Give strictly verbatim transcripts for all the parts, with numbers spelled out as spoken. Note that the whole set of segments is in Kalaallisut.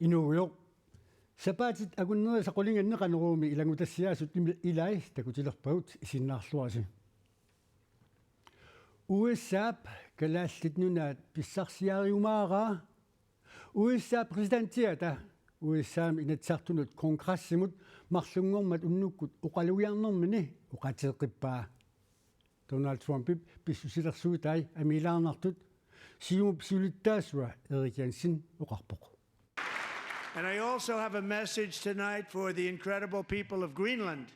Inuugujoq. Sapaatit akunnerisat qulinganni Qanoruumi ilanngutassiaasut imi-, ilai takutilerpagut, isiginnaarluarisi. U S A-p Kalaallit Nunaat pissarsiariumaaraa. U S A-p præsidentiata U S A-mi Inatsisartunut kongressimut marlunngormat unnukkut oqalugiarnermini oqaatigerippaa. Donald Trumpip pissusilersuutai amiilaarnartut Siumup siulittaasua Erik Jensen oqarpoq. And I also have a message tonight for the incredible people of Greenland.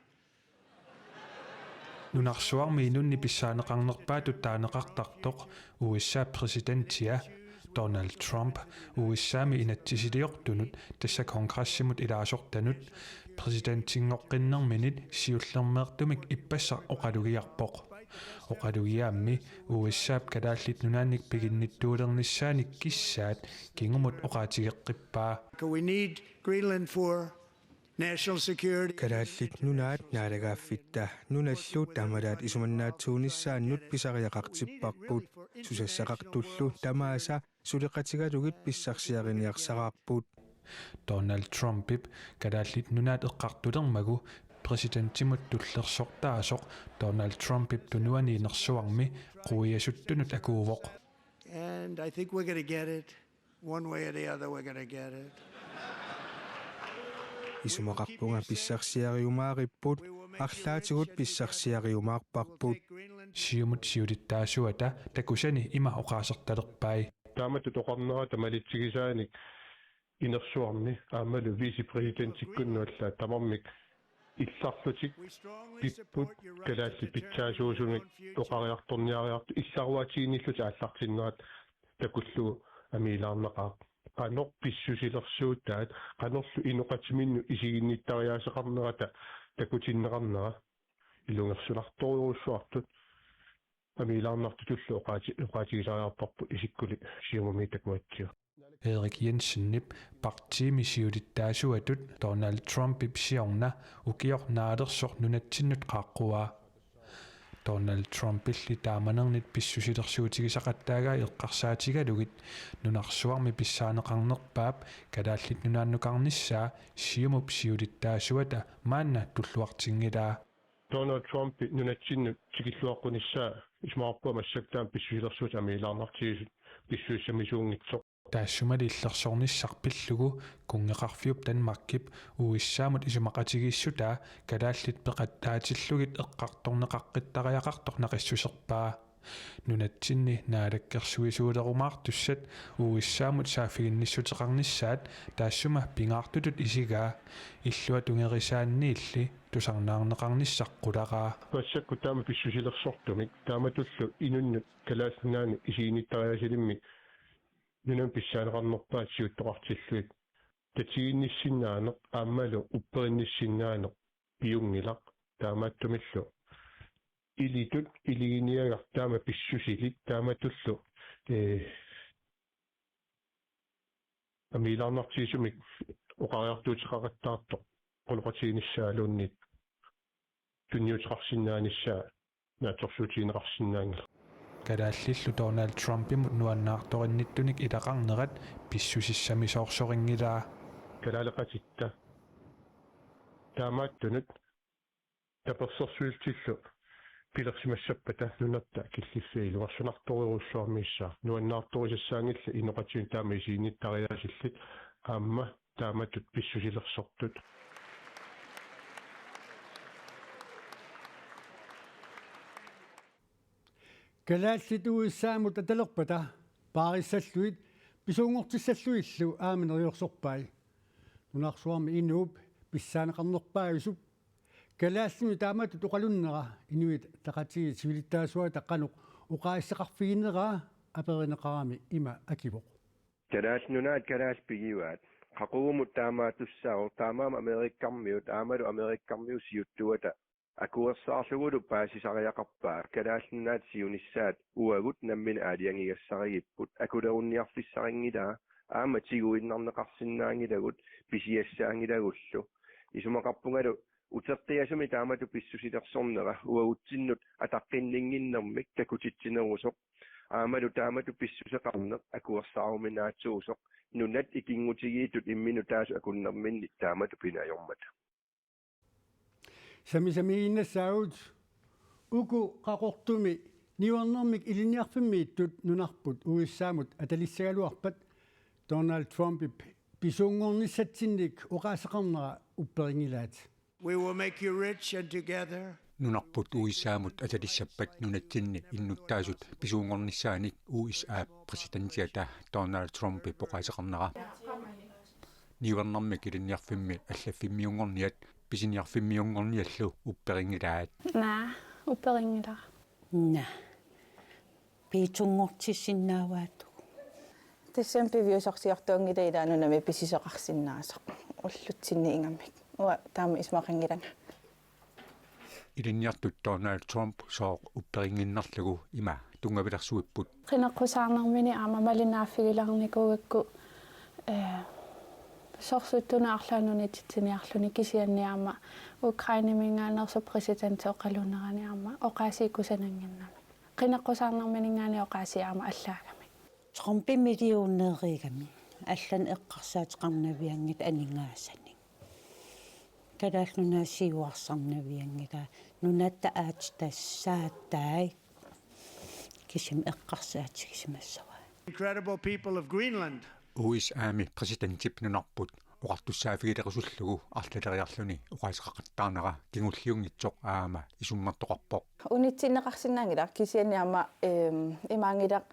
Nunarsuarmi inunnik pissaaneqarnerpaatut taaneqartartoq U S A-p præsidentia Donald Trump U S A-mi inatsisiliortunut, tassa kongressimut ilaasortanut, præsidentinngoqqinnerminit siullermeertumik ippassaq oqalugiarpoq. Oqalugiaammi U S A-p Kalaallit Nunaannik piginnittuulernissaanik kissaat kingumut oqaatigeqqippaa. We need Greenland for national security. Kalaallit Nunaat naalagaaffitta nunallu taamalaat isumannaatsuunissaannut pisariaqartipparput. Susassaqartullu tamaasa suleqatigalugit pissarsiariniarsaraarput. Donald Trumpip Kalaallit Nunaat eqqartulermagu præsidentimut tullersortaasoq Donald Trumpip tunuani inersuarmi quiasuttunut akuuvoq. And I think we're going to get it. One way or the other, we're going to get it. Isumaqarpunga pissarsiariumaaripput, arlaatigut pissarsiariumaarparput. Siumut siulittaasuata takusani ima oqaasertalerpai. Taamatut oqarnerata malitsigisaanik inersuarmi aammalu vicepræsidentikkunnu allaat tamarmik illarlutik pipput kalaallit pitsaasuusumik oqariartorniariartut illaruaatiginnillutik aallartinnerat takullugu amiilaarnaqaaq. Qanoq pissusilersuutaat, qanorlu inoqatiminnut isiginnittariaaseqarnerata takutinneqarnera ilungersunartorujussuartut amiilaarnartutullu oqaati-, oqaatigisariaqarparput isikkuli Siumumi takuatsiaq. Erik Jensenip partiimi siulittaasuatut Donald Trumpip siorna ukioq naalersoq nunatsinnut qaaqquaa. Donald Trumpilli taamanernit pissusilersuutigisaqattaagai eqqarsaatigalugit nunarsuarmi pissaaneqarnerpaap Kalaallit Nunaannukarnissaa Siumup siulittaasuata maanna tulluartinngilaa. Donald Trumpi nunatsinnut tikilluaqqunissaa isumaqarpunga massakkut taama pissusilersuutit amiilaarnartigisut pissusissamisuunngitsoq. Taassumali illersornissaq pillugu kunngeqarfiup Danmarkip U S A-mut isumaqatigiissutaa kalaallit peqataatillugit eqqartorneqaqqittariaqartoq naqissuserpaa. Nunatsinni naalakkersuisuulerumaartussat U S A-mut saaffiginnissuteqarnissaat taassuma pingaartutut isigaa, illuatungerisaanniilli tusarnaarneqarnissaq qularaa. Massakkut taama pissusilersortumik taamatullu inunnut Kalaallit Nunaannut isiginnittariaasalimmik nunami pissaaneqarnerpaat siuttoqartillugit tatiginnissinnaaneq aammalu upperinnissinnaaneq piunngilaq, taamaattumillu ilitut iliginiagaq taama pissusilik taamatullu, ee, amiilaarnartigisumik oqariartuuteqaqattaartoq quleqatigiinnissaaluunniit tunniuteqarsinnaanissaa naatsorsuutigineqarsinnaanngilaq. Kalaallillu Donald Trumpimut nuannaartorinnittunik ilaqarnerat pissusissamisoorsorinngilaa. Kalaaleqatitta taamaattunut tapersersuillutillu pilersimassappata nunatta killiffiit ilungersunartorujussuarmiissaaq, nuannaartorisassaanngillat inoqatiminut taama isiginnittariaasillit aamma taamatut pissusilersortut. Kalaallit U S A-mut atalerpata paarissallugit pisuunngortissallugillu aamma neriorsorpai. Nunarsuarmi inuup pissaaneqarnerpaavisup Kalaallimik taamatut oqalunnera Inuit Ataqatigiit siulittaasuata qanoq oqaasissaqarfigineraa aperineqarami ima akivoq. Kalaallit Nunaat kalaallit pigivaat. Qaqugumut taamaattussaavoq, taamaammat Amerikkarmiut aammalu Amerikkarmiut siuttuata akuersaarlugulu paasisariaqarpaat Kalaallit Nunaat siunissaat uagut nammineq aalajangigassarigipput. Akulerunniarfissarinngilaat aamma tiguinnarneqarsinnaanngilagut pisiassaanngilagullu. Isumaqarpungalu uteqqiasumik taamatut pissusilersornera uagutsinnut ataqqinninnginnermik takutitsinerusoq aammalu taamatut pissuseqarneq akuersaaruminaatsuusoq nunat ikinngutigiittut imminnut taassuma akunnerminni taamatut pingaarnermata. Sami samiinnassaagut. Uku Qaqortumi niuernermik ilinniarfimmiittut nunarput U S A-mut atalissagaluarpat Donald Trumpip pisuunngornissatsinnik oqaaseqarnera upperinngilaat. We will make you rich and together. Nunarput U S A-mut atalissappat nunatsinni innuttaasut pisuunngornissaanik U S A-p præsidentiata Donald Trumpip oqaaseqarnera. Niuernermik ilinniarfimmi allaffimmiunngorniat pisiniarfimmiunngorniallu upperinngilaat. Naa, upperinngilara. Naa. Piitsunngortissinnaavaat. Tassami piviusorsiortuunngilaq ilaa nunami pisisoqarsinnaasoq. Ullutsinni ingammik. Uanga taama isumaqanngilanga. Ilinniartut Donald Trump sooq upperinnginnarlugu ima tunngavilersuipput. Qineqqusaarnermini aamma malinnaaffigilaarnikuugakku, eh, sorsuttunik arlaannik unitsitsiniarluni kisianni aamma Ukraineminngaanneersoq præsidenti oqaluunerani aamma oqaasii kusanannginnami. Qineqqusaarnermininngaanniit oqaasii aamma allaagami. Trumpi millionæriugami, allanik eqqarsaateqarnavianngilaq aningaasanik. Kalaallit Nunaat siuarsarnavianngilaq, nunatta aatsitassaataat kisimi eqqarsaatigisimassavaat. Incredible people of Greenland. U S A-mi præsidentip nunarput oqartussaaffigilerusullugu arlaleriarluni oqaaseqaqattaarnera kingulliunngitsoq aamma isummertoqarpoq. Unitsinneqarsinnaanngilaq kisianni aamma, ehm, imaanngilaq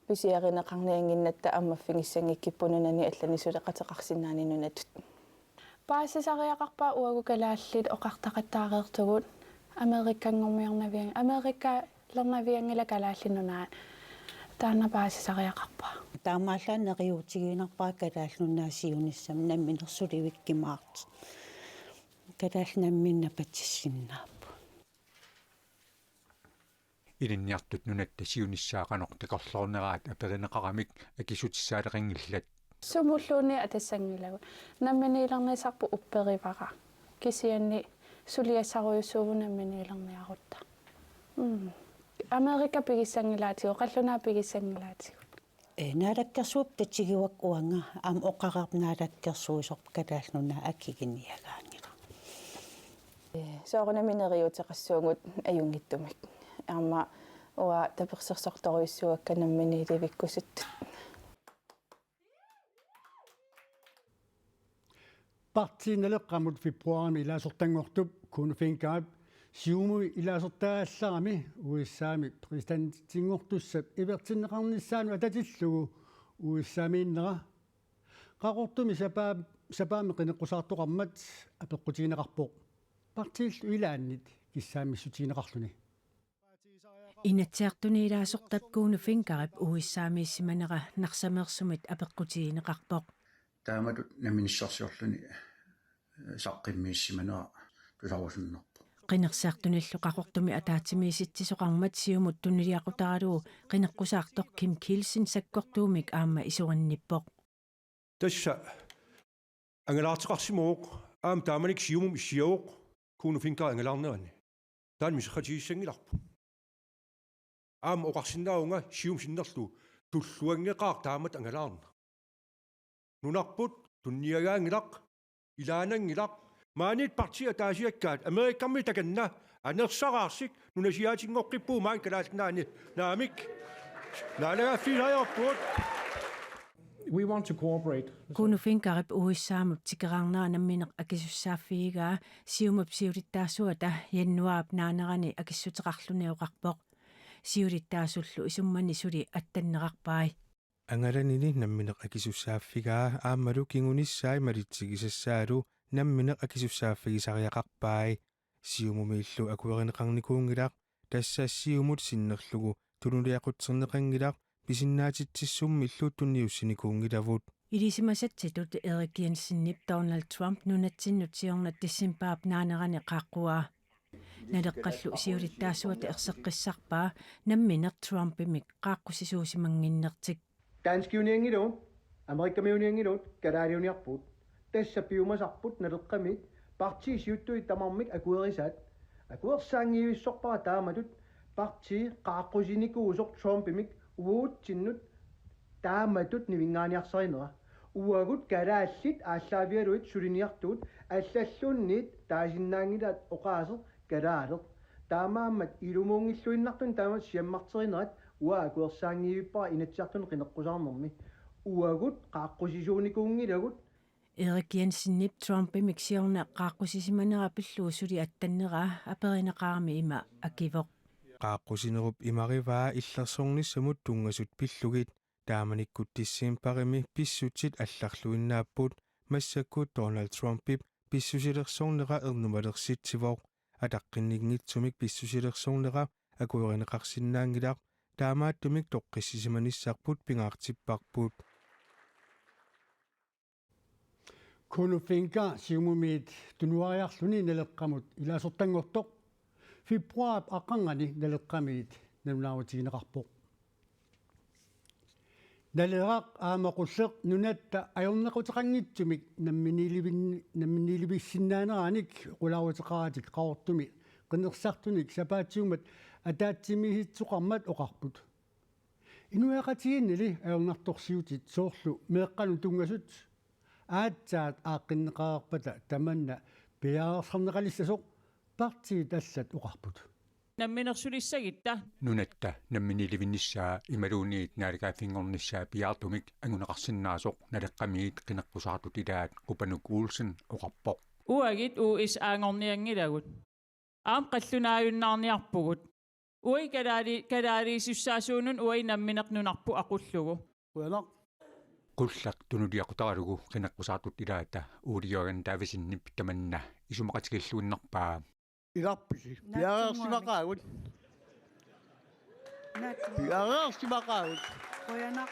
pisiarineqarniannginnatta ammaffigissanngikkipput nunani allanik suleqateqarsinnaaneq nunatut. Paasisariaqarpaa uagut kalaallit oqartaqattaareersugut Amerikanngormiornavian-, Amerikalernavianngilaq Kalaallit Nunaat. Taanna paasisariaqarpaa. Taamaallaat neriuutigiinnarpara Kalaallit Nunaat siunissami nammineq sulivikkimaartoq. Kalaallit namminneq napatissinnaapput. Ilinniartut nunatta siunissaa qanoq takorloorneraat aperineqaramik akissutissaaleqanngillat. Sumulluunniit atassanngilagut. Namminiilernisarput upperivara. Kisianni suliassarujussuuvugut namminiilerniarutta. Mm. Amerika pigissanngilaatigut, qallunaat pigissanngilaatigut. Ee, naalakkersuipput tatigivakka uanga, aamma oqareerpoq naalakkersuisorput Kalaallit Nunaat akiginiagaanngilaq. Ee, soorunami neriuuteqassuugut ajunngitsumik. Aamma uanga tapersersortorujussuuakka namminiilivikkusuttut. Partii Naleqqamut februarimi ilaasortanngortup Kuno Fencker-ip Siumumi ilaasortaallarami U S A-mi præsidentinngortussap ivertinneqarnissaanut atatillugu U S A-miinnera Qaqortumi sapaa-, sapaammi qineqqusaartoqarmat apeqqutigineqarpoq. Partiillu ilaannit kissaamissutigineqarluni. Inatsisartuni ilaasortap Kuno Fencker-ip U S A-miissimanera Narsameersumit apeqqutigineqarpoq. Taamatut namminersorsiorluni, eh, saqqummiissimanera tusarusunnarpoq. Qinersisartunillu Qaqortumi ataatsimiisitsisoqarmat Siumut tunuliaqutaralugu qineqqusaartoq Kim Kielsen sakkortuumik aamma isorannippoq. Tassa angalaarteqarsimavoq, aamma taamanikkut Siumumi issiavoq Kuno Fencker angalaarnerani. Taanna miserratigissanngilarput. Aamma oqarsinnaavunga Siumup sinnerlugu tulluanngeqaaq taamatut angalaarneq. Nunarput tunniagaanngilaq, ilaananngilaq, maaniittut partiit ataasiakkaat, Amerikami takanna, anersaraarsik, nunasiaatinngoqqippugut maani Kalaallit Nunaanni, naamik, naalagaaffigisariaqarpugut. We want to cooperate. Kuno Fencker-ip U S A-mut tikeraarnera nammineq akisussaaffigigaa Siumup siulittaasuata januaarip naanerani akissuteqarluni oqarpoq. Siulittaasullu isummani suli attanneqarpai. Angalanini nammineq akisussaaffigaa aammalu kingunissai malitsigisassaalu nammineq akisussaaffigisariaqarpai. Siumumiillu akuerineqarnikuunngilaq, tassa Siumut sinnerlugu tunuliaqutserneqanngilaq, pisinnaatitsissummillu tunniussinikuunngilavut. Ilisimasatsitut Erik Jensenip Donald Trump nunatsinnut siorna decembarip naanerani qaaqquaa. Naleqqallu siulittaasuata erseqqissarpaa nammineq Trumpimik qaaqqusisuusimannginnertik. Danskiunianngilagut, Amerikamiunianngilagut, kalaaliuniarpugut. Tassa piumasarput Naleqqami partiit siuttuit tamarmik akuerisaat. Akuersaanngivissorpara taamatut partii qaaqqusinikuusoq Trumpimik Uatsinnut taamatut nivinngaaniarsarineq. Uagut kalaallit aallaavigalugit suliniartugut allalluunniit taasinnaanngilaat oqaaseq kalaaleq. Taamaammat ilumuunngilluinnartut taamatut siammarterinerat uanga akuersaanngivippara Inatsisartuni qineqqusaarnermi. Uagut qaaqqusisuunikuunngilagut. Erik Jensenip Trumpimik siorna qaaqqusisimanera pillugu suli attanneraa aperineqarami ima akivoq. Qaaqqusinerup imarivaa illersornissamut tunngasut pillugit. Taamanikkut decembarimi pissutsit allarluinnaapput, massakkut Donald Trumpip pissusilersornera ernumalersitsivoq. Ataqqinninngitsumik pissusilersornera akuerineqarsinnaanngilaq, taamaattumik toqqissisimanissarput pingaartipparput. Kuno Fencker Siumumiit tunuariarluni Naleqqamut ilaasortanngortoq februaarip aqqarnganni Naleqqamiit nalunaarutigineqarpoq. Naleraq aamma Qulleq nunatta ajornaquteqanngitsumik namminiilivin-, namminiilivissinnaanerannik qulaaruteqaratik Qaqortumi qinersisartunik sapaatiummat ataatsimiisitsoqarmat oqarput. Inuiaqatigiinnili ajornartorsiutit soorlu meeqqanut tunngasut aatsaat aaqqinneqareerpata tamanna piareersarneqalissasoq partiit allat oqarput. Namminersulissagitta. Nunatta namminiilivinnissaa imaluunniit naalagaaffinngornissaa piaartumik anguneqarsinnaasoq Naleqqamiit qineqqusaartut ilaat Qupanuk Olsen oqarpoq. Uagit U S A-nngornianngilagut. Aamma qallunaajunnaarniarpugut. Uagut kalaali-, kalaaliusussaasuunut uagut nammineq nunarput aqullugu. Qujanaq. Qulleq tunuliaqutaralugu qineqqusaartut ilaata Ole Jørgen Davidsenip tamanna isumaqatigilluinnarpaa. Ilarpisi. Naatsunnguamik. Piareersimaqaagut. Naatsunnguamik. Piareersimaqaagut. Qujanaq.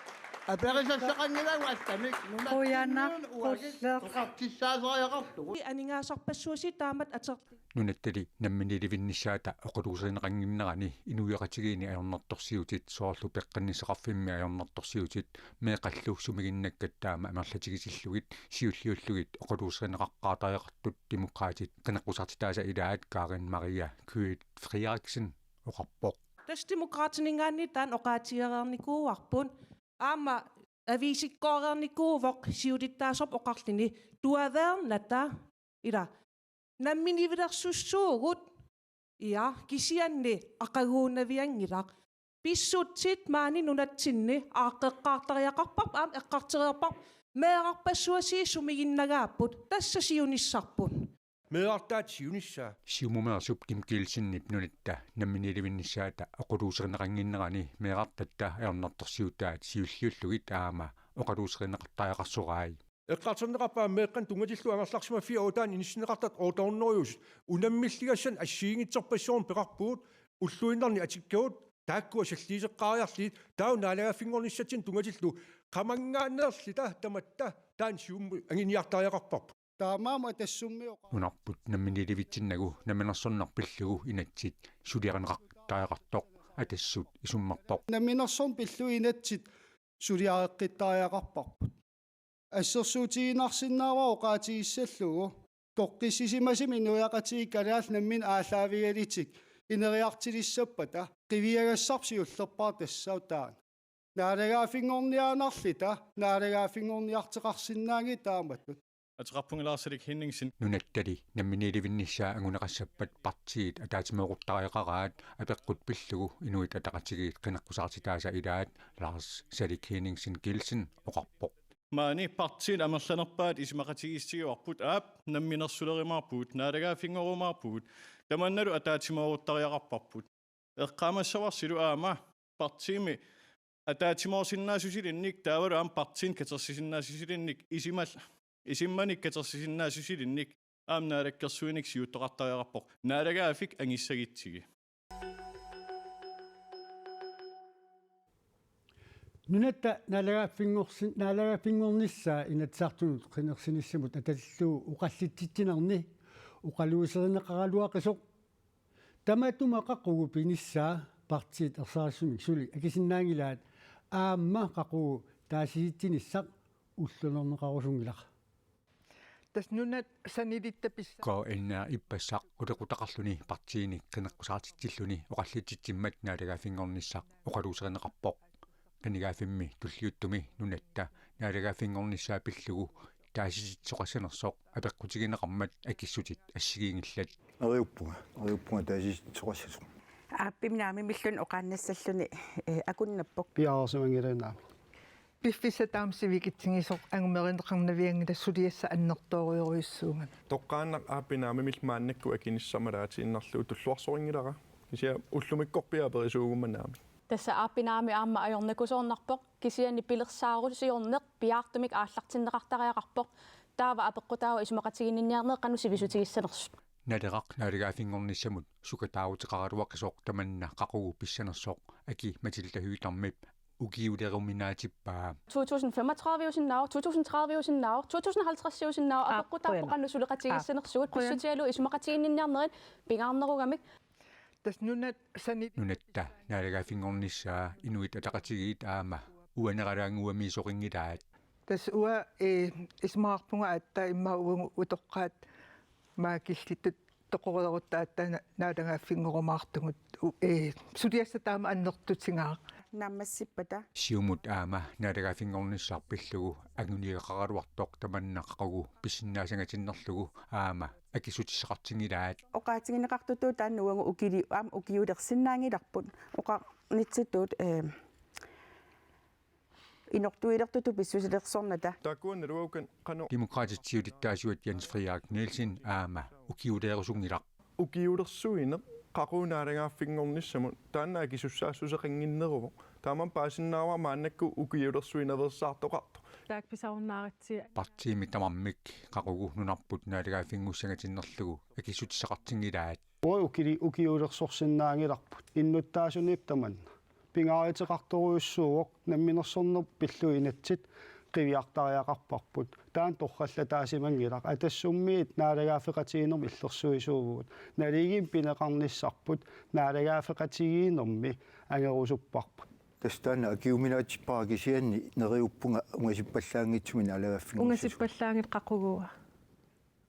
Aperisassaqanngilagut allamik. Qujanaq, Qulleq. Toqartissaasariaqarlugu. Aningaasarpassuasi taamatut aterli. Nunattali namminiilivinnissaata oqaluuserineqannginnerani inuiaqatigiinni ajornartorsiutit soorlu peqqinnissaqarfimmi ajornartorsiutit meeqqallu sumiginnakkat taama amerlatigitillugit siulliullugit oqaluuserineqaqqaartariaqartut Demokraatit qineqqusaartitaasa ilaat Karen Marie Kvist Frederiksen oqarpoq. Tassa Demokraatininngaanniit taanna oqaatigereernikuuarput. Aamma aviisikkooreernikuuvoq siulittaasorput oqarluni tuaveernata ila namminiivilersussuugut, ia, kisianni aqaguunavianngilaq. Pissutsit maani nunatsinni aaqqeqqaartariaqarparput aamma eqqartereerparput meerarpassuasii sumiginnagaapput, tassa siunissarput. Meerartaat siunissaa. Siumumeersup Kim Kielsenip nunatta namminiilivinnissaata oqaluuserineqannginnerani meerartatta ajornartorsiutaat siulliullugit aamma oqaluuserineqartariaqarsorai. Eqqartorneqarpoq aamma meeqqanut tunngatillugu angerlarsimaffia uagut taanna inissinneqartartut otte hundrede assigiinngitsorpassuarnik peqarpugut, ulluinnarni atikkagut taakkua salliuteqqaariarlugit, taava naalagaaffinngornissatsinnut tunngatillugu qamanngaanneerluta tamatta taanna Siumup anguniartariaqarparput. Taamaammat Atassummi oqa- Nunarput namminiilivitsinnagu namminersorneq pillugu inatsit suliarineqartariaqartoq Atassut isummerpoq. Namminersorneq pillugu inatsit suliareqqittariaqarparput. Assersuutigiinnarsinnaavara oqaatigissallugu toqqissisimasumik inuiaqatigiit kalaallit namminneq aallaavigalugit ineriartulissappata qiviagassarput siullerpaaq tassaavoq taanna. Naalagaaffinngorniaannarluta, naalagaaffinngorniartoqarsinnaanngilaq taamatut. Ateqarpunga Lars Salik Henningsen. Nunattali namminiilivinnissaa anguneqassappat partiit ataatsimoortariaqaraat apeqqut pillugu Inuit Ataqatigiit qineqqusaartitaasa ilaat Lars Salik Henningsen Kielsen oqarpoq. Maani partiit amerlanerpaat isumaqatigiissutigaarput, aap, namminersulerumaarpugut, naalagaaffinngorumaarpugut, tamannalu ataatsimoortariaqarparput. Eqqaamassavarsilu aamma partiimi ataatsimoorsinnaassusilinnik taavalu aamma partiinik katersisinnaassusilinnik isimal-, isummanik katersisinnaassusilinnik aamma naalakkersuinik siuttoqartariaqarpoq, naalagaaffik angissagutsigit. Nunatta naalagaaffinngorsin-, naalagaaffinngornissaa Inatsisartunut qinersinissamut atallugu oqallitsitsinerni oqaluuserineqaraluaqisoq tamatuma qaqugu pinissaa partiit ersarissumik suli akisinnaanngilaat aamma qaqugu taasisitsinissaq ulluinnarneqarusunngilaq. Tassa nunat sanilitta pissa- K N R ippassaq qulequtaqarluni partiinik qineqqusaartitsilluni oqallitsitsimmat naalagaaffinngornissaq oqaluuserineqarpoq. Qinigaaffimmi tulliuttumi nunatta naalagaaffinngornissaa pillugu taasisitsoqassanersoq apeqqutigineqarmat akissutit assigiinngillat. Neriuppunga, neriuppunga taasisitsoqassasoq. Aappimmi naamimilluunniit oqaannassalluni, eh, akunnappoq. Piareersimanngilagut naamik. Piffissaq taama sivikitsigisoq angumerineqarnavianngilaq suliassaq annertoorujorujussuugami. Toqqaannaq aappimmi naamimillu maannakkut akinissamalaatiinnarlugu tulluarsorinngilara. Kisianni ullumikkorpiaq aperisuuguma naamik. Tassa aappimmi naamik aamma ajornakusoornarpoq, kisianni pilersaarusiorneq piaartumik aallartinneqartariaqarpoq. Taava apeqqutaavoq isumaqatiginninniarnerit qanoq sivisutigissanersut. Naleraq naalagaaffinngornissamut sukataaruteqaraluaqisoq tamanna qaqugu pissanersoq Aki-Matilda Høegh-Damip ukiuleruminaatippaa. To tusind femogtredive-usinnaavoq, to tusind tredive-usinnaavoq, to tusind halvtreds-usinnaavoq, apeqqutaavoq qanoq suleqatigiissanersugut, pissutigalugu isumaqatiginninniarnerit pingaarnerugamik. Tassa nunat sani. Nunatta naalagaaffinngornissaa Inuit Ataqatigiit aamma uaneralaannguamiisoqanngilaat. Tassa uanga, eh, isumaqarpunga aatsaat immaqa uagut utoqqaat maakillittut toqoreerutta aatsaat na-, naalagaaffinngorumaartugut, u-, eh, suliassaq taama annertutigaaq. Naammassippata. Siumut aamma naalagaaffinngornissaq pillugu anguniagaqaraluartoq tamanna qaqugu pisinnaassangatinnerlugu aamma akissutissaqartinngilaat. Oqaatigineqartutut taanna uagut ukili-, aamma ukiulersinnaanngilarput. Oqarnitsitut, eh, inortuilertutut pissusilersornata. Takuan naluaukan qanoq. Demokraatit siulittaasuat Jens Frederik Nielsen aamma ukiuleerusunngilaq. Ukiulersuineq qaqugu naalagaaffinngornissamut taanna akisussaassuseqannginneruvoq. Taamaammat paasinnaavara maannakkut ukiulersuinaveersaartoqartoq. Taakku pisarunnaaratsigu. Partiimi tamarmik qaqugu nunarput naalagaaffinngussanngatinnerlugu akissutissaqartinngilaat. Uagut ukili-, ukiulersorsinnaanngilarput. Innuttaasuniippoq tamanna. Pingaaruteqartorujussuuvoq, namminersorneq pillugu inatsit qiviartariaqarparput. Taanna torrallataasimanngilaq. Atassummiit naalagaaffeqatigiinnermut illersuisuuvugut. Naligiimmik pineqarnissarput naalagaaffeqatigiinnermi angerusupparput. Tassa taanna akiuminaatippara kisianni neriuppunga ungasippallaanngitsumik naalagaaffinngornissamut. Ungasippallaanngitsoq qaqugu?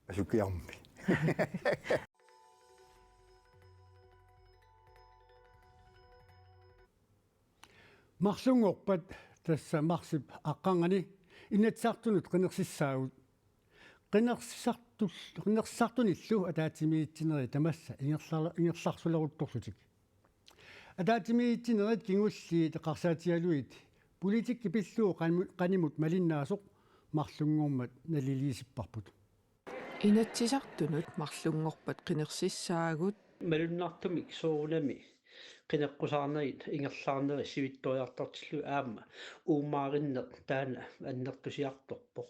Asukiarmi. Marlunngorpat tassa marsip aqqarnganni Inatsisartunut qinersissaagut. Qinersisartul-, qinersisartunillu ataatsimiitsinerit tamassa ingerlar-, ingerlarsuleruttorlutik. Ataatsimiitsinerit kingulliit eqqarsaatigalugit politikki pillugu qan-, qanimut malinnaasoq marlunngormat naliliisipparput. Inatsisartunut marlunngorpat qinersissaagut. Malunnartumik soorunami qineqqusaarnerit ingerlaarnerit sivitsoriartortillugit aamma uumaarinneq taanna annertusiartorpoq.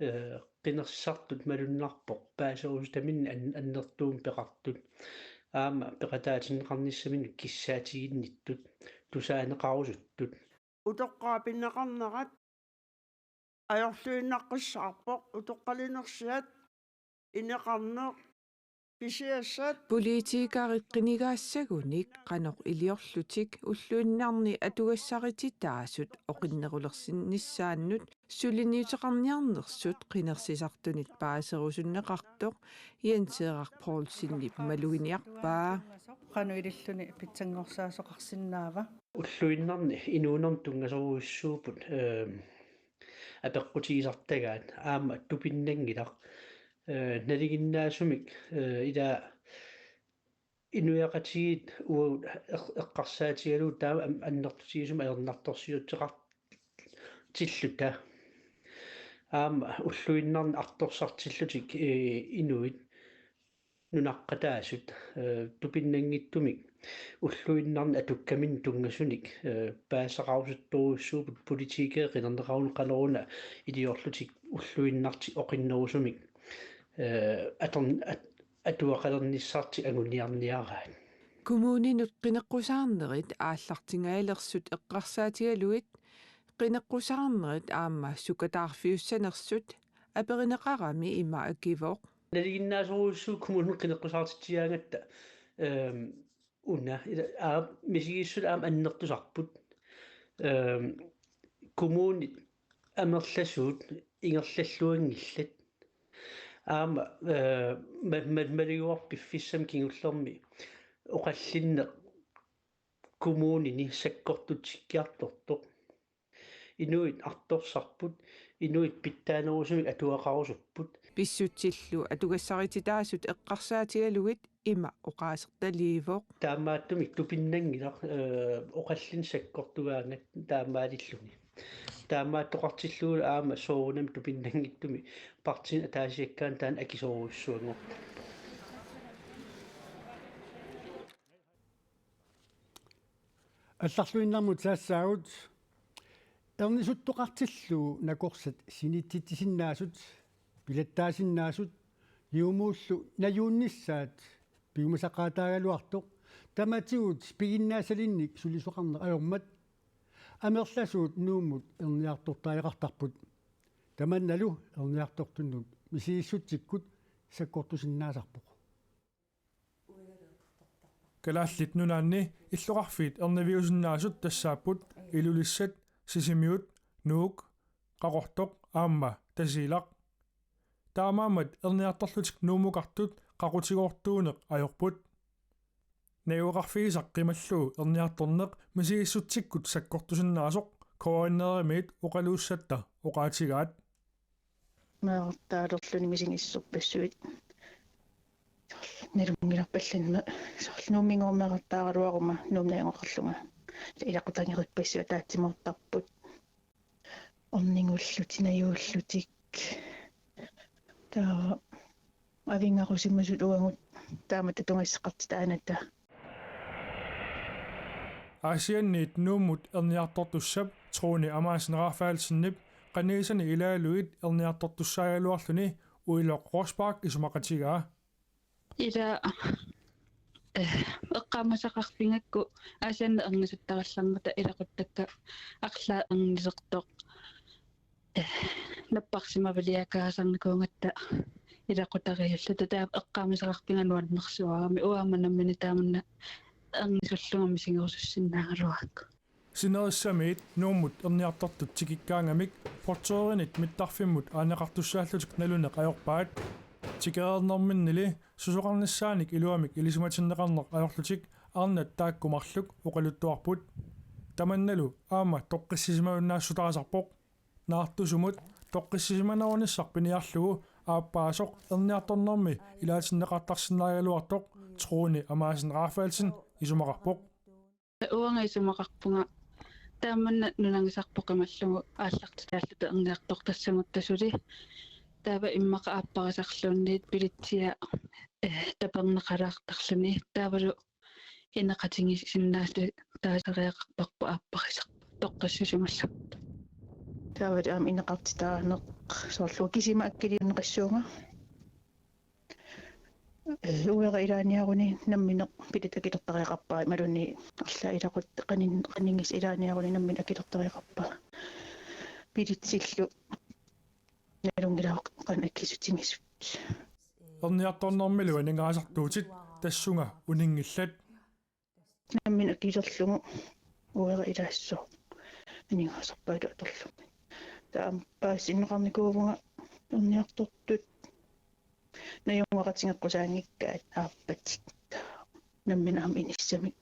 Ee, qinersisartut malunnarpoq paaserusutaminnik an-, annertuumik peqartut. Aamma peqataatinneqarnissaminut kissaatiginnittut, tusaaneqarusuttut. Utoqqaat pineqarnerat ajorluinnaqqissaarpoq, utoqqalinersiat, ineqarneq, pisiassat. Politikerit qinigaassagunik qanoq iliorlutik ulluinnarni atugassarititaasut oqinnerulersinnissaannut suliniuteqarniarnersut qinersisartunit paaserusunneqartoq Jens Erik Poulsenip maluginiarpaa. Qanoq ililluni pitsanngorsaasoqarsinnaava? Ulluinnarni inuunermi tunngasorujussuupput, ee, apeqqutigisartagaat aamma tupinnanngilaq, ee, nalinginnaasumik, ee, ila inuiaqatigiit uagut eq-, eqqarsaatigalugit taama am-, annertutigisumik ajornartorsiuteqartilluta. Aamma ulluinnarni artorsartillutik, ee, inuit nunaqqataasut, ee, tupinnanngitsumik ulluinnarni atukkaminnik tunngasunik, ee, paasisaqarusuttorujussuupput politikerit qinerneqaruni qanoruna iliorlutik ulluinnartik oqinnerusumik, ee, atorn-, at-, atuaqalernissartik anguniarniaraat. Kommuninut qineqqusaarnerit aallartingajalersut eqqarsaatigalugit qineqqusaarnerit aamma sukataarfiussanersut aperineqarami ima akivoq. Nalinginnaasorujussuuvoq kommuninut qineqqusaartitsigaangatta, ehm, una, ila, aap, misigissut aamma annertusarput. Ehm, kommunit amerlasuut ingerlalluanngillat. Aamma, eh, ma-, ma-, maluginiarpoq piffissami kingullermi oqallinneq kommunini sakkortutikkiartortoq. Inuit artorsarput, inuit pitsaanerusumik atuaqarusupput. Pissutsillu atugassarititaasut eqqarsaatigalugit ima oqaasertaliivoq. Taamaattumik tupinnanngilaq, eh, oqallinneq sakkortugaangat taamaalilluni. Taamaattoqartillugu aamma soorunami tupinnanngitsumik partiini ataasiakkaani taanna akisoorujussuanngortoq. Allarluinnarmut saassaagut. Ernisuttoqartillugu nakorsat sinitsitsisinnaasut, pilattaasinnaasut, Nuummuullu najuunnissaat piumasaqaataagaluartoq, tamatigut piginnaassalinnik sulisoqarneq ajormat, amerlasuut Nuummut erniartortariaqartarput. Tamannalu erniartortunnut misigissutsikkut sakkortusinnaasarpoq. Kalaallit Nunaanni illoqarfiit erniviusinnaasut tassaapput Ilulissat, Sisimiut, Nuuk, Qaqortoq aamma Tasiilaq. Taamaammat erniartorlutik Nuummukartut qaqutigoortuuneq ajorput. Najugaqarfigisaq qimallugu erniartorneq misigissutsikkut sakkortusinnaasoq K N R-imiit oqaluussatta oqaatigaat. Meerartaalerluni misigissorpassuit. Nalunngilarpallanni soorlu Nuumminngooq meerartaaraluaruma Nuummi najugaqarlunga. Ilaqutangerippassuit ataatsimoortarput. Ornigullutik, najuullutik. Taava avinngarusimasut uagut taamatut atugassaqartitaanata. Aasianniit Nuummut erniartortussap Trooni Amassen Rafaelsenip qanigisani ilaalugit erniartortussaagaluarluni Uiloq Rosbach isumaqatigaa. Ila, eh, eqqaamasaqarfigakku Aasianni ernisuttarallarmata ilaquttakka arlaat ernilertoq, eh, napparsimaviliakaasarnikuugatta ilaqutariilluta taava eqqaamasaqarfiga nuannersuarami uanga nammineq taamanna ernisullunga misigerusussinnaagaluarakku. Sinerissamiit Nuummut erniartortut tikikkaangamik portørinit mittarfimmut aaneqartussaallutik naluneq ajorpaat. Tikereernerminnili susoqarnissaanik iluamik ilisimatinneqarneq ajorlutik arnat taakku marluk oqaluttuarput. Tamannalu aamma toqqissisimajunnaassuteqartarpoq. Naartusumut toqqissisimanerunissaq piniarlugu aappaasoq erniartornermi ilaatinneqartarsinnaagaluartoq Trooni Amassen Rafaelsen isumaqarpoq. Uanga isumaqarpunga taamanna nunagisarput qimallugu aallartitaalluta erniartortassagutta suli. Taava immaqa aapparisarluunniit bilitsia, eh, taperneqalaartarluni. Taavalu ineqatigisinnaasut taasariaqarparput aapparisarput toqqissisimallugu. Taavalu aamma ineqartitaaneq soorlu kisima akkiliunneqassuunga. Eh, uera ilaaniaruni nammineq billit akilertariaqarpaa imaluunniit arlaat ilaqut qanin-, qanigisaat ilaaniaruni nammineq akilertariaqarpaa. Bilitsillu nalunngilara qanoq akisutigisut. Erniartornermilu aningaasartuutit tassunga uninngillat. Nammineq akilerlugu uera ilaassooq aningaasarpaalu atorlugit. Taava paasitinneqarnikuuvunga erniartortut najugaqatigeqqusaanngikkaat aappatik. Nammineq aamma inissamik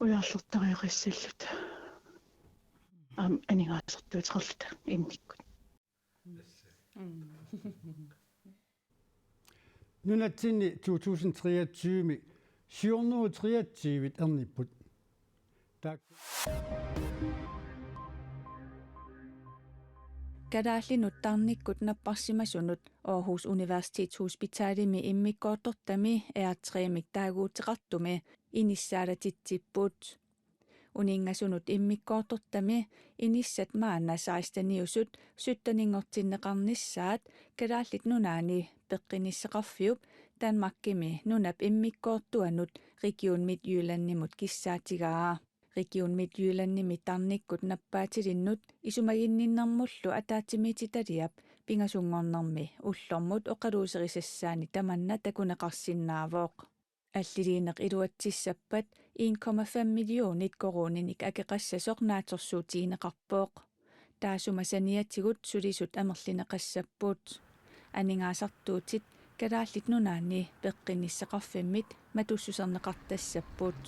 ujaarlertariaqassalluta. Aamma aningaasartuuteqarluta immikkut. Nunatsinni to tusind treogtyve-mi syv hundrede treogtyve ernipput. Tak. Kalaallinut tarnikkut napparsimasunut Aarhus Universitetshospitalimi immikkoortortami R tre-mik taaguuteqartumi inissaalatitsipput. Uninngasunut immikkoortortami inissat maanna seksteniusut sytteninngortinneqarnissaat Kalaallit Nunaanni peqqinnissaqarfiup Danmarkimi nunap immikkoortuanut Region Midtjyllandimut kissaatigaa. Region Midtjyllandimi tarnikkut nappaatilinnut isumaginninnermullu ataatsimiititaliap pingasunngornermi ullormut oqaluuserisassaani tamanna takuneqarsinnaavoq. Alliliineq iluatsissappat en komma fem millionit koruuninik akeqassasoq naatsorsuutigineqarpoq. Taassuma saniatigut sulisut amerlineqassapput. Aningaasartuutit Kalaallit Nunaanni peqqinnissaqarfimmit matussuserneqartassapput.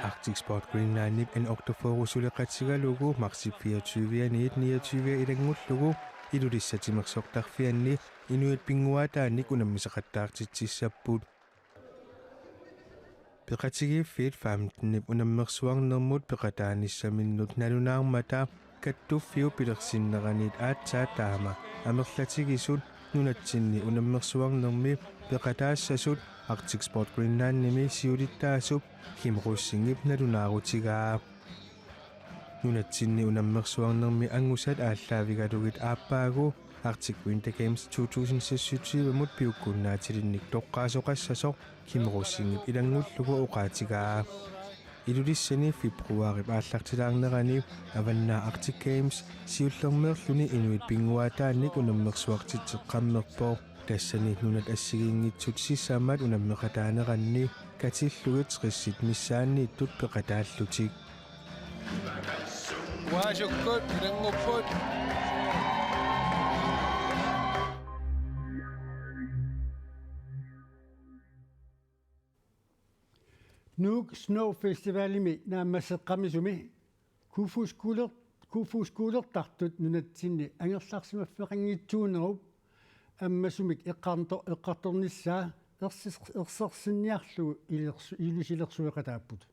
Arctic Sport Greenlandip N otteogfyrre suleqatigalugu marsip fireogtyve-aniit niogtyve ilanngullugu Ilulissat timersortarfianni inuit pinnguaataannik unammisaqattaartitsissapput. Peqatigiiffiit femtenip unammersuarnermut peqataanissaminnut nalunaarmata kattuffiup pilersinneraniit aatsaat taama amerlatigisut nunatsinni unammersuarnermi peqataassasut Arctic Sport Greenlandimi siulittaasup Kim Rosingip nalunaarutigaa. Nunatsinni unammersuarnermi angusat aallaavigalugit aappaagu Arctic Winter Games to tusind seksogtyve-mut piukkunnaatilinnik toqqaasoqassasoq Kim Rosingip ilanngullugu oqaatigaa. Ilulissani februaarip aallartilaarnerani Avannaata Arctic Games siullermeerluni inuit pinnguaataannik unammersuartitseqqammerpoq. Tassani nunat assigiinngitsut sisamat unammeqataaneranni katillugit tressit missaanniittut peqataallutik. Uaasukkut ilanngupput. Nuuk Snow Festivalimi naammasseqqamisumi Kofoeds Kuler-, Kofoeds Kulertartut nunatsinni angerlarsimaffeqanngitsuunerup ammasumik eqqarto-, eqqartornissaa ersis-, ersersinniarlugu ilersu-, ilusilersueqataapput.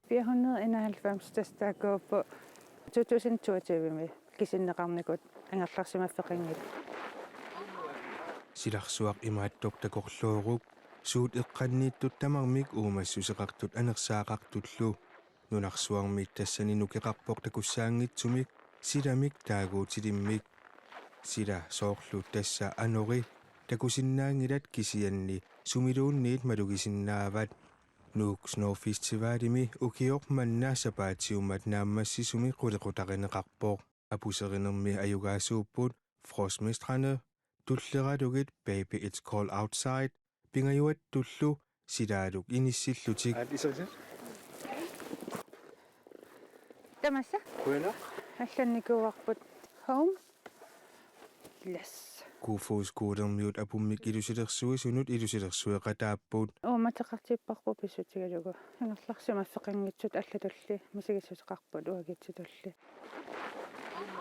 Fire hundrede enoghalvfems tassa taakkuupput to tusind toogtyve-mi kisinneqarnikut angerlarsimaffeqanngitsut. Silarsuaq imaattoq takorlooruk suut eqqanniittut tamarmik uumassuseqartut anersaaqartullu. Nunarsuarmi tassani nukeqarpoq takussaanngitsumik silamik taaguutilimmik. Sila soorlu tassa anori takusinnaanngilat kisianni sumiluunniit malugisinnaavat. Nuuk Snow Festivalimi ukioq manna sapaatiummat naammassisumi qulequtarineqarpoq. Apuserinermi ajugaasuupput Frosmestrene, Tulleralugit Baby It's Cold Outside, Pingajuattullu silaaluk inissillutik. Aat iserisi? Tamassa? Kuina? Allannikuuarput home. Yes. Kofoeds Kulermiut apummik ilusilersuisunut ilusilersueqataapput. Uummateqartipparput pissutigalugu. Angerlarsimaffeqanngitsut allatulli misigissuseqarput uagutsitulli.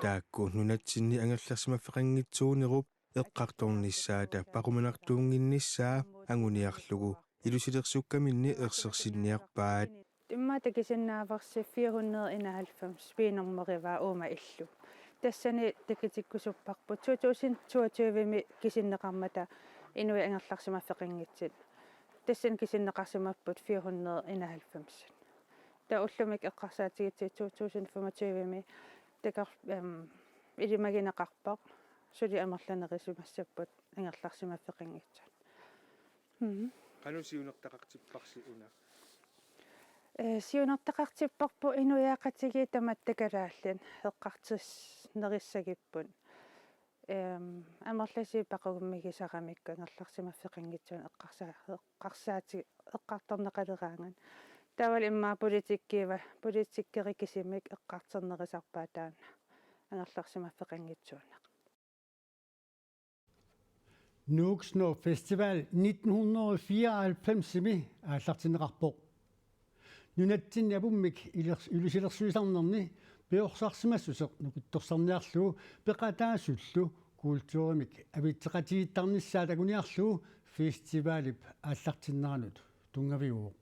Taakku nunatsinni angerlarsimaffeqanngitsuunerup eqqartornissaata paqumanartuunnginnissaa anguniarlugu ilusilersukkaminni ersersinniarpaat. Immaqa takusinnaavarsi fire hundrede enoghalvfems piinermeriva uuma illu. Tassani takutikkusupparput to tusind toogtyve-mi kisinneqarmata inuit angerlarsimaffeqanngitsut. Tassani kisinneqarsimapput fire hundrede enoghalvfems. Taava ullumi eqqarsaatigitsi to tusind femogtyve-mi takor-, em, ilimagineqarpoq suli amerlanerisimassapput angerlarsimaffeqanngitsut. Mhm. Qanoq siunertaqartipparsi una? Ee, siunertaqartipparput inuiaqatigiit tamatta kalaallit eqqartornerissagipput. Em, amerlasuut paqugummigisaramikku angerlarsimaffeqanngitsunik eqqarsa-, eqqarsaati-, eqqartorneqaleraangat. Taavalu immaqa politikkiiva-, politikkeri kisimik eqqartornerisarpaat taanna angerlarsimaffeqanngitsuuneq. Nuuk Snow Festival nitten hundrede og fireoghalvfems-imi aallartinneqarpoq. Nunatsinni apummik ilers-, ilusilersuisarnerni piorsarsimassuseq nukittorsarniarlugu peqataasullu kulturimik avitseqatigiittarnissaat anguniarlugu festivalip aallartinneranut tunngaviuvoq.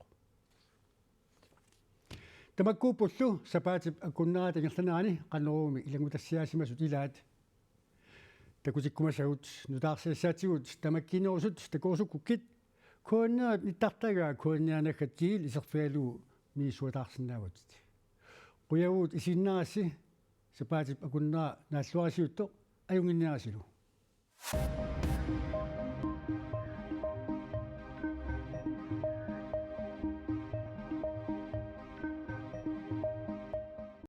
Tamakkuuppullu sapaatip akunnerata ingerlanerani Qanoruumi ilanngutassiaasimasut ilaat. Takutikkumasagut nutaarsiassaatigut tamakkiinerusut takorusukkukku, K N R-ip nittartagaa K N R naggat gl iserfigalugu misissuataarsinnaavatit. Qujavugut isiginnaarassi, sapaatip akunnera naalluarisiuttoq ajunnginnerisilu.